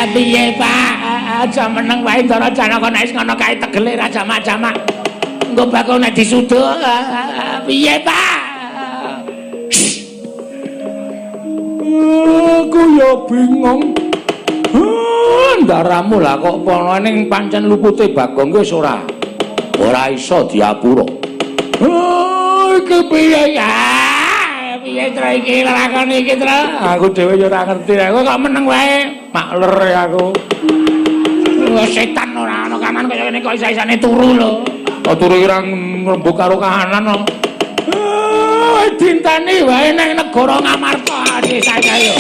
Piye, Pak? Aja meneng wae Ndara Janaka nek wis ngono kae tegele ra jamak-jamak. Engko bakal nek disuduk. Piye, Pak? Aku ya bingung. Ndaramu lah kok pono ning pancen lupute Bagong wis ora. Ora iso diapura. Iki piye ya? Piye tro iki lakon iki tro? Aku dhewe ya ora ngerti. Aku kok meneng wae. Makler aku. Wah, setan ora ana kanan kaya ngene kok isa-isane turu lho. Kok turu ora ngrembug karo kahanan kok. Dinteni wae nang negara Ngamarta desa kaya.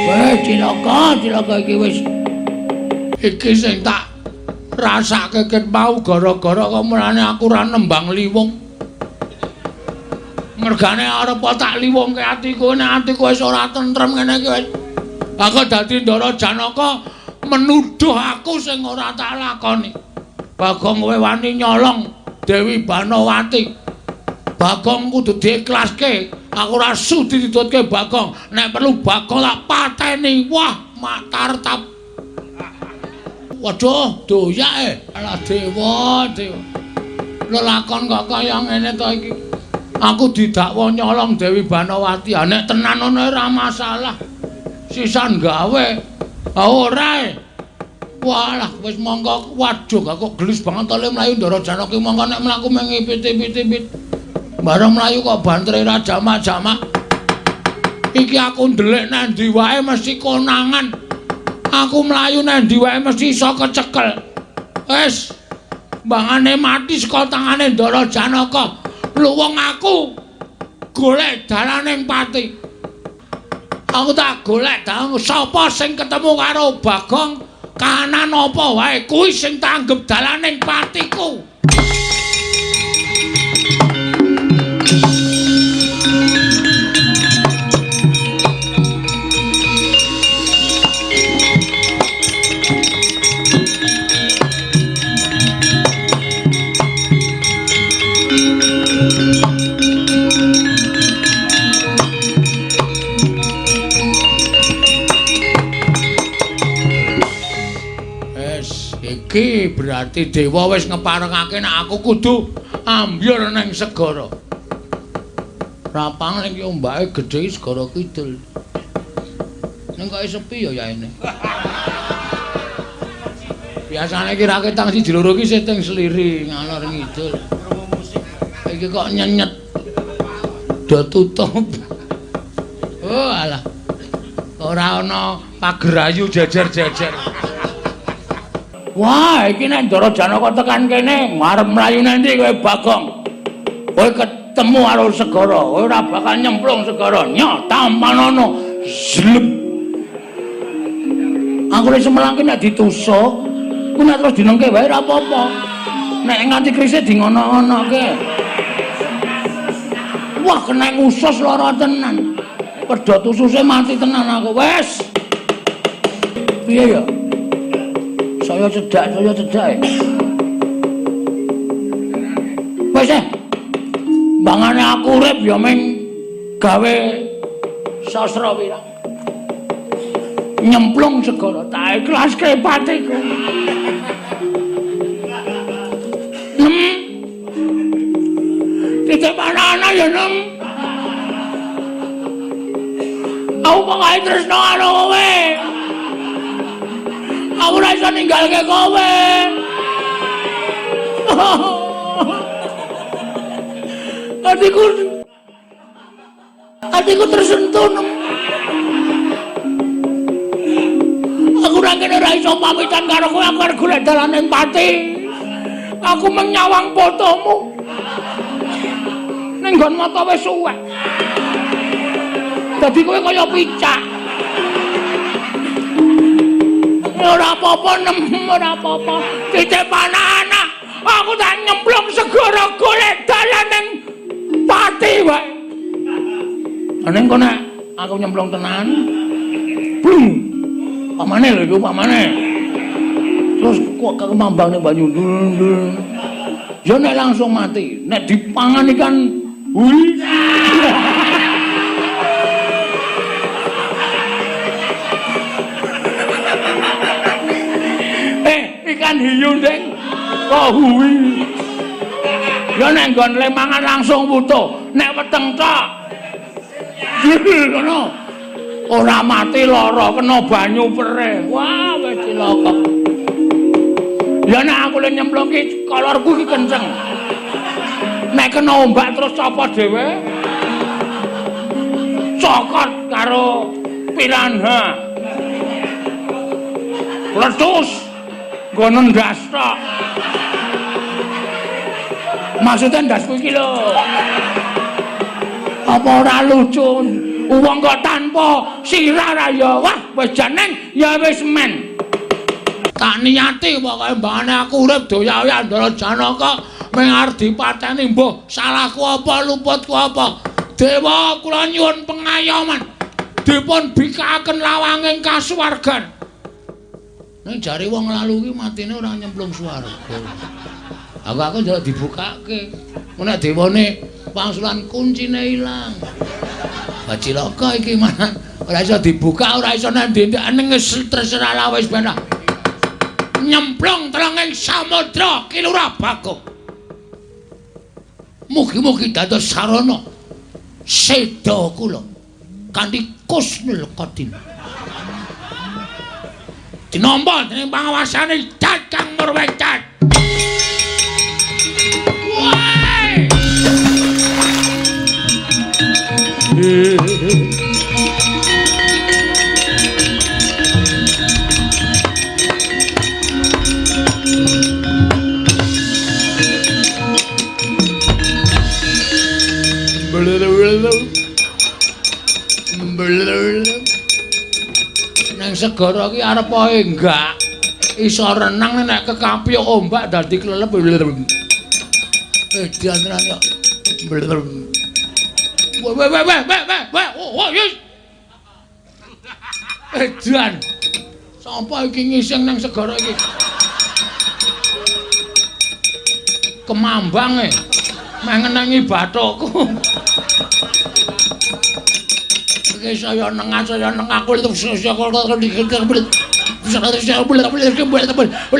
Wah, cilaka, cilaka iki wis. Iki sing tak rasake ket mau gara-gara kok mulane aku ora nembang liwung. Mergane arep tak liwungke atiku, nek atiku wis ora tentrem ngene iki wis. Aku dadi Ndara Janaka menuduh aku sing ora tak lakoni. Bagong kowe wani nyolong Dewi Banowati. Bagong kudu diikhlaske. Aku ora sudi ditutke Bagong. Nek perlu Bagong tak pateni. Wah, matartap. Waduh, doyak e. Alah dewa, dewa. Lelakon kok kaya ngene to iki. Aku didakwa nyolong Dewi Banowati. Ha nek tenan ngono ora masalah. Sisan gawe. Ha ora e. Walah, wis mongko waduh kok gelis banget to le mlayu Ndara Janaka mongko nek mlaku mengipit-ipit-ipit. Bareng mlayu kok bantere ra jamak-jamak. Iki aku ndelik nang ndi wae mesti konangan. Aku mlayu nang ndi wae mesti iso kecekel. Wis, mbangane mati saka tangane Ndara Janaka. Luwung aku golek dalaning pati. Aku tak golek dalan sapa sing ketemu karo Bagong kahanan apa wae kuwi sing tak anggep dalaning patiku. Iki berarti dewa wis ngeparengake nek aku kudu ambyur ning segara. Rapang ning ombake gedhe segara kidul. Ning kok sepi ya yaene. Biasane iki raketang siji loro iki seting sliri ngalor ngidul. Iki kok nyenyet. Do tutup. Oh alah. Ora ana pagerayu jejer-jejer. Wah, iki nek Ndara Janaka tekan kene, arep mlayu nanti kowe Bagong. Kowe ketemu karo segara, kowe ora bakal nyemplung segara. Nyo, tampanono. Zlep. Aku wis semelang ki nek ditusuk, ku nek terus dinengke wae ora apa-apa. Nek nganti krise di ngono-ngonoke. Wah, kena usus lara tenan. Pedhot ususe mati tenan aku. Wes. Piye ya? Saya cedak. Wes eh. Mbangane aku urip ya ming gawe sastra wirang. Nyemplung segara tak ikhlaske patiku. Nem. Titip anak-anak ya, Nem. Aku pokoke tresno karo kowe. Aku ora iso ninggalke kowe. Atiku tersentuh. Aku ora kene ora iso pamitan karo kowe, aku arep golek dalan ning pati. Aku menyawang fotomu. Ning nggon mata wis suwek. Dadi kowe kaya picak. Ora apa-apa, Nem, ora apa-apa. Titip anak-anak, aku tak nyemplung segara. Ning kono aku nyemplung tenan. Blung. Pamane lho iku pamane. Terus kok kemambang ning banyu ndul. Ya nek langsung mati, nek dipangan ikan hui. Ikan hiyu nding kok huwi. Ya nek nggon le mangan langsung wutuh, nek weteng tok. Ngono. Ora mati lara kena banyu perih. Wah, wis cilaka. Ya nek aku le nyemplung ki kolorku ki kenceng. Nek kena ombak terus copot dhewe. Cokot karo piranha. Letus. Nggo ndas tok. Maksudnya ndasku iki lho. Apa ora lucu? Wong kok tanpa sirah ra ya. Wah, wis jeneng ya wis men. Tak niati pokoke mbane aku urip doya-oya Ndara Janaka mung arep dipateni mbuh salahku apa luputku apa. Dewa kula nyuwun pengayoman. Dipun bikakaken lawanging kasuwargan. Ning jare wong lalu ki matine ora nyemplung swarga. Aku njaluk dibukake. Nek dewane pangsulan kuncine ilang. Lah cilaka iki malah ora iso dibuka, ora iso nang ndi-ndi ning terserah lah wis ben. Nyemplung telenging samudra Ki Lurah Bagong. Mugi-mugi dados sarana seda kula kanthi kusnul khotimah. Dinampa dening pangawasane Kakang Murwecat. Woi! Nang segara iki arep ae enggak iso renang nek kekapyuk ombak dadi klelep. Edan tenan kok. Weh weh weh weh weh weh oh yes. Edan. Sapa iki ngising nang segara iki? Kemambang e. Meh ngenengi bathukku. Iki saya nengah aku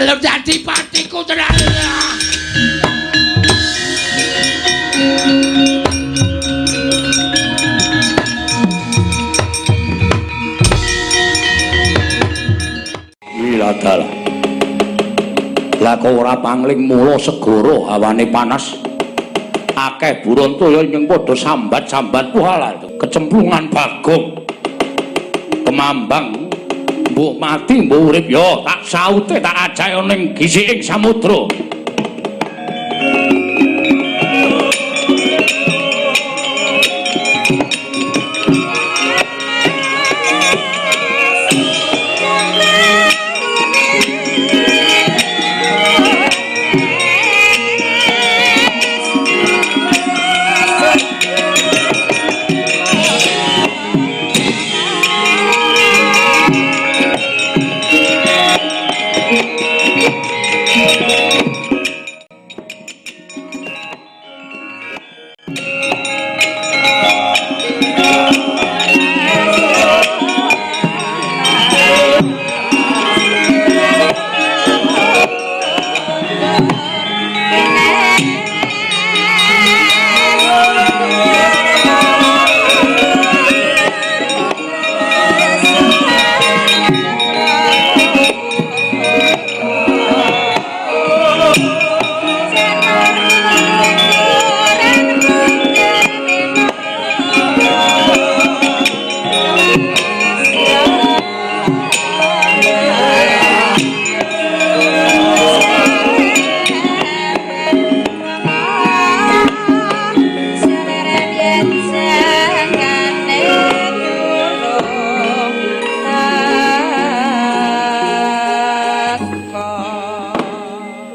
dadi patiku tenan. Wiladalah. Lah kok ora pangling mula segara hawane panas. Akeh buron toya ing padha sambat-sambat walah kecemplungan Bagong. Kemambang mbuh mati mbuh urip ya tak saute tak ajake ning gisiking samudra.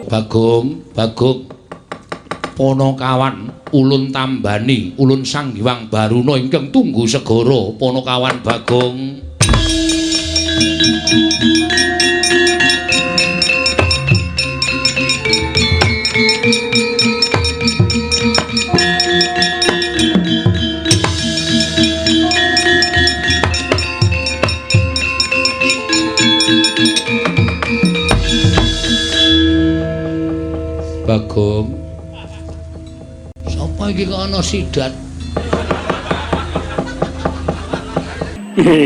Bagong, Bagong. Panakawan ulun tambani ulun Sang Hyang Baruna ingkang tunggu segara Panakawan Bagong. Bagong, sapa iki kok ana sidat?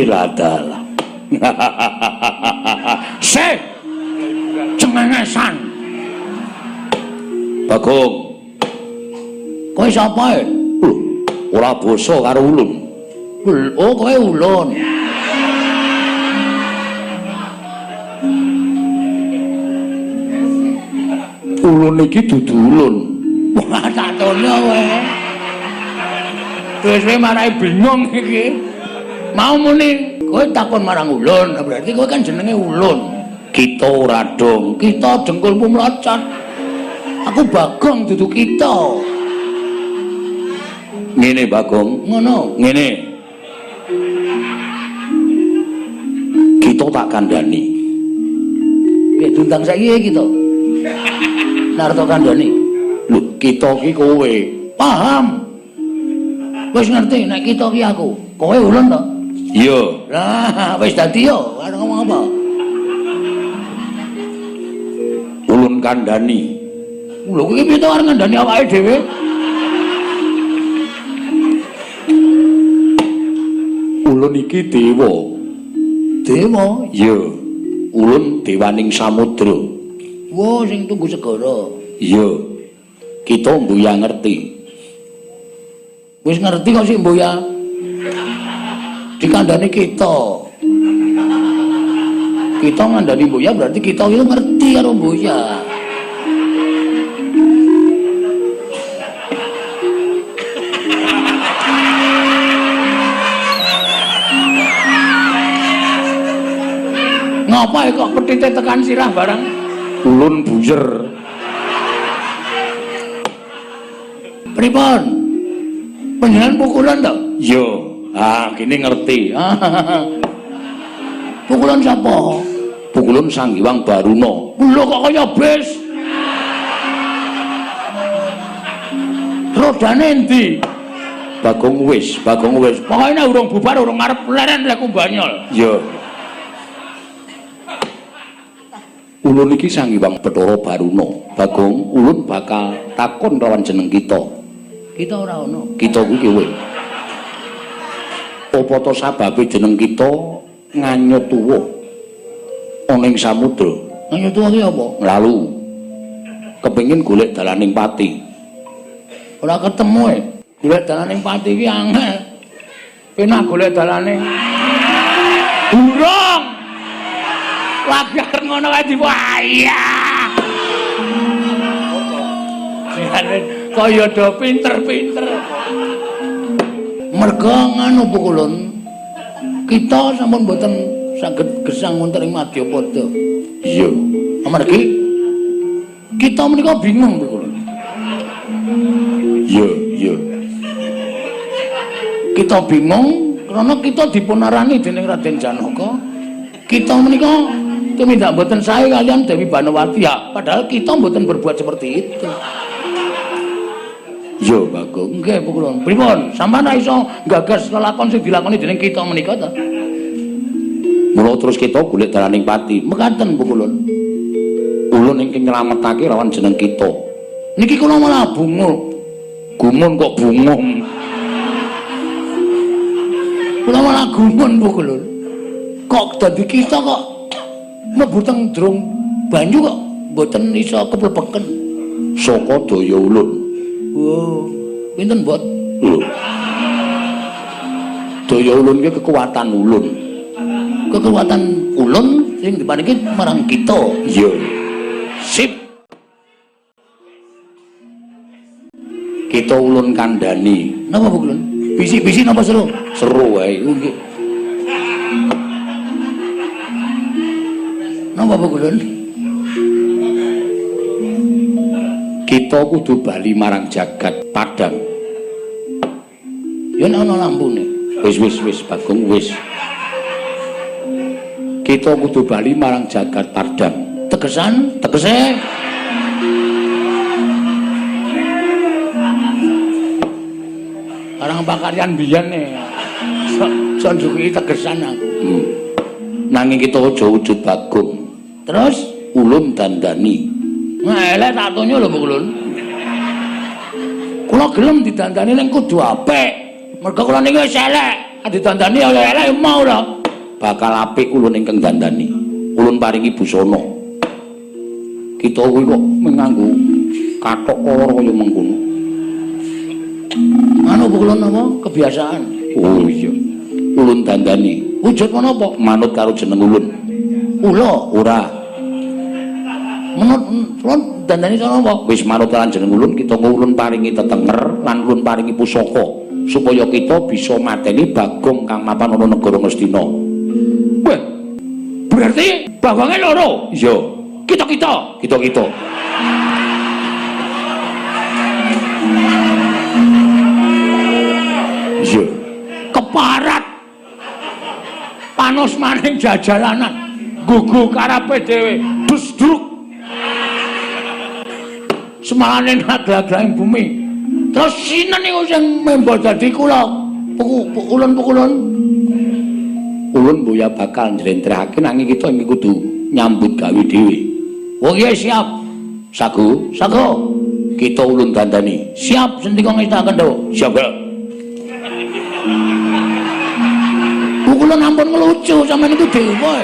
Ladalah. Sik. Cengengesan. Bagong. Kowe sapa? Lho, ora basa karo ulun. Oh, kowe ulun. Ulun iki dudu ulun. Wah, tak tono kowe. Terus kowe marai bingung iki. Mau muni kowe takon marang ulun, berarti kowe kan jenenge ulun. Kita ora dong, kita dengkulmu mlocot. Aku Bagong dudu kita. Ngene Bagong, ngono, ngene. Kita tak kandhani. Piye diundang saiki kita? Narto kandhani. Lho, kita iki kowe. Paham. Wis ngerti nek kita iki aku. Kowe ulun to? Iya. Lah, wis dadi yo, arep ngomong apa? Ulun kandhani. Lho, iki piye to arep ngandhani awake dhewe? Ulun iki dewa. Dewa? Iya. Ulun dewaning samudra. Wah, sing tunggu segara. Iya. Kita mbuya ngerti. Wis ngerti kok sik mbuya. Dikandhani kita. Kita ngandhani mbuya berarti kita itu ngerti karo mbuya. Ngapa kok petite tekan sirah barang? Ulun buyer. Pripun? Panjenengan pukulan to? Iya. Ah, kene ngerti. Pukulan sapa? Pukulan Sang Hyang Baruna. Lho kok kaya bis? Rodane endi? Bagong wis, Bagong wis. Pokoke nek urung bubar urung arep leren lek banyol. Iya. Ulun iki Sang Hyang Bathara Baruna. Bagong, ulun bakal takon rawan jeneng kita. Kita ora ana. Kita kuwi kowe. Apa to sababe jeneng kita nganyut tuwa ana ing samudra? Nganyut tuwa ki apa? Lalu kepengin golek dalaning pati. Ora ketemu e. Golek dalaning pati ki angel. Penak golek dalane burung. Lagi arep ngono kae diwayah. Kaya do pinter-pinter. Merga nganu pukulun kita sampun mboten saged gesang wonten ing Madyapada. Iya. Amargi kita menika bingung pukulun. Iya, iya. Kita bingung karena kita dipunarani dening Raden Janaka. Kita menika tumindak mboten sae kalian Dewi Banowati ya, padahal kita mboten berbuat seperti itu. Yo Bagong, nggih pukulun. Pripun? Sampeyan ra iso nggagas lelakon sing dilakoni dening kita menika ta? Mula terus kita golek dalaning pati. Mekaten pukulun. Ulun ingkang nyelametake lawan jeneng kita. Niki kula malah bungung. Gumun kok bungung. Kula malah gumun pukulun. Kok dadi kita kok mlebu teng jrong banyu kok mboten iso keplepeken. Saka daya ulun. Wow, pinten bot? Lho. Daya ulun ki kekuatan ulun. Kekuatan ulun sing diparingi marang kita. Iya. Sip. Kita ulun kandhani. Napa Bu Ulun? Bisi-bisi napa seru? Seru wae. Nggih. Napa Bu Ulun? Kita kudu bali marang jagat Padang. Ya nek ana lampune. Wis wis wis Bagong wis. Kita kudu bali marang jagat Padang. Tegesan, tegese. Barang pakaryan biyen e. Sok njuki tegesan aku. Nanging kita aja wujud Bagong. Terus ulun dandani. Elek tak tonyo lho Ulun. Kula gelem didandani ning kudu apik. Mergo kula niki wis elek. Didandani oleh elek mau lho. Bakal apik ulun ingkang dandani. Ulun paringi busana. Kita kuwi kok nganggo kathok kolor kaya mengkono. Anu kula napa kebiasaan. Oh iya. Ulun dandani. Wujud menapa? Manut karo jeneng ulun. Ula ora. Menut ulun dandani cara apa? Wis manut lan jeneng ulun, kita ulun paringi tetenger lan ulun paringi pusaka supaya kita bisa mateni Bagong kang mapan ana negara Ngastina. Wah. Berarti Bagonge loro. Iya. Kita-kita, kita-kita. Iya. Keparat. Panos maning jajalanan. Gugu karepe dhewe. Busdruk. Semalane naglag-glahing bumi. Terus sinten niku sing membo dadi kula? Ulun-pukulun. Ulun boya bakal njlentrehake nanging kita iki kudu nyambut gawe dhewe. Oh iya siap. Sagu, sagu. Kita ulun dandani. Siap sendika ngestaken dawuh. Siap, Kak. Pukulun ampun ngelucu sampeyan niku dewa.